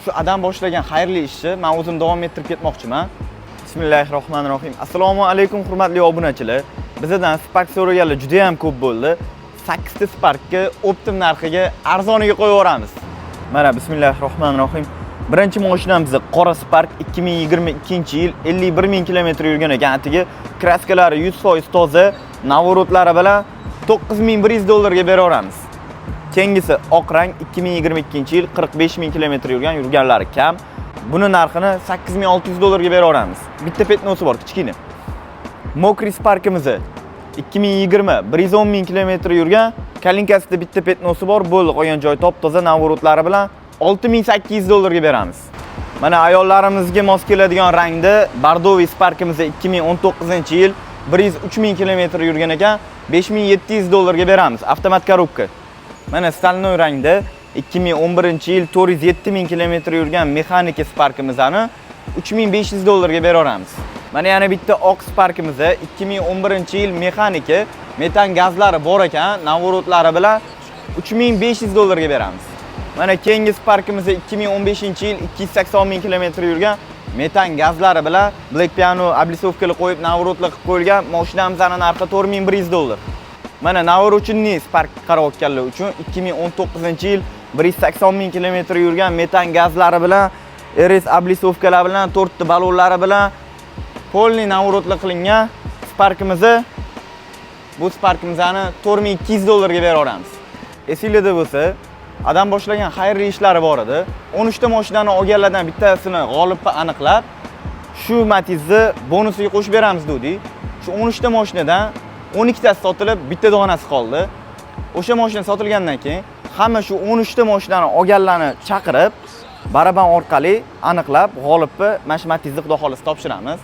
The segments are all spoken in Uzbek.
Shu adam boshlagan xayrli ishni man o'zim davom ettirib ketmoqchiman. Bismillahir rohmanir rohim. Assalomu alaykum, hurmatli obunachilar. Bizdan Spark so'raganlar juda ham ko'p bo'ldi. 8 ta Sparkni оптом narxiga, arzoniga qo'yib yuboramiz. Mana, bismillahir rohmanir rohim. Birinchi mashinamiz qora Spark, 2022-yil, 51 ming kilometr yurgan ekan atigi. Краска lari 100% toza, наворот lari bilan 9100 dollarga beraveramiz. Keyingisi oq rang, 2022-yil, 45 ming kilometr yurgan, yurganlari kam. Buni narxini 8600 dollarga beraveramiz. Bitta пятно si bor, kichkina. Мокрый Sparkimizni 2020, 110 ming kilometr yurgan, калинка sida bitta пятно si bor, bo'ldi, qolgan joyi top-toza, наворот lari bilan 6800 dollarga beramiz. Mana, ayollarimizga mos keladigan rangda бордовый Sparkimizni 2019-yil, 103 ming kilometr yurgan ekan, 5700 dollarga beramiz. Avtomat коробка. Mana, стальной rangda 2011-yil, 407 ming kilometr yurgan mexanika Sparkimizni 3500 dollarga beraveramiz. Mana, yana bitta oq Sparkimiz, 2011-yil, mexanika, metan gazlari bor ekan, наворот lari bilan 3500 dollarga beramiz. Mana, keyingi Sparkimiz 2015-yil, 280 ming kilometr yurgan, metan gazlari bilan, Black Piano облицовка li qo'yib, наворот lar qilib qo'yilgan mashinamizni narxi 4100 dollar. Mana, навороченный Spark qarayotganlar uchun 2019-yil, 180 ming kilometr yurgan, metan gazlari bilan, RS облицовка lar bilan, to'rtta balonlari bilan, полный наворот lar qilingan Sparkimizni, bu Sparkimizni 4200 dollarga beraveramiz. Esinglarda bo'lsa, adam boshlagan xayrli ishlari bor edi. 13 ta mashinani olganlardan bittasini g'olibni aniqlab, shu Matizni bonusiga qo'shib beramiz dedik. Shu 13 ta mashinadan 12 tasi sotilib, bitta donasi qoldi. O'sha mashina sotilgandan keyin hamma shu 13 ta mashinani olganlarni chaqirib, baraban orqali aniqlab, g'olibni mana shu Matizni, xudo xohlasa, topshiramiz.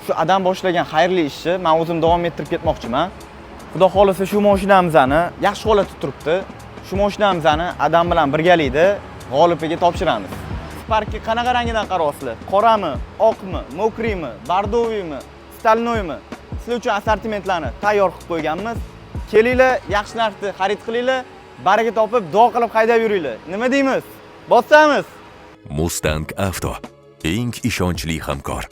Shu adam boshlagan xayrli ishni man o'zim davom ettirib ketmoqchiman. Xudo xohlasa, shu mashinamizni, yaxshi holatda turibdi. Shu mashinamizni adam bilan birgalikda g'olibiga topshiramiz. Sparkni qanaqa rangidan qarayapsizlar? Qorami, oqmi, мокрый mi, бордовый mi, стальной mi? Sizlar uchun assortimentlarni tayyor qilib qo'yganmiz. Kelinglar, yaxshi narxda xarid qilinglar, baraka topib, duo qilib haydab yuringlar. Nima deymiz? Bossamiz. Mustang Avto, eng ishonchli hamkor.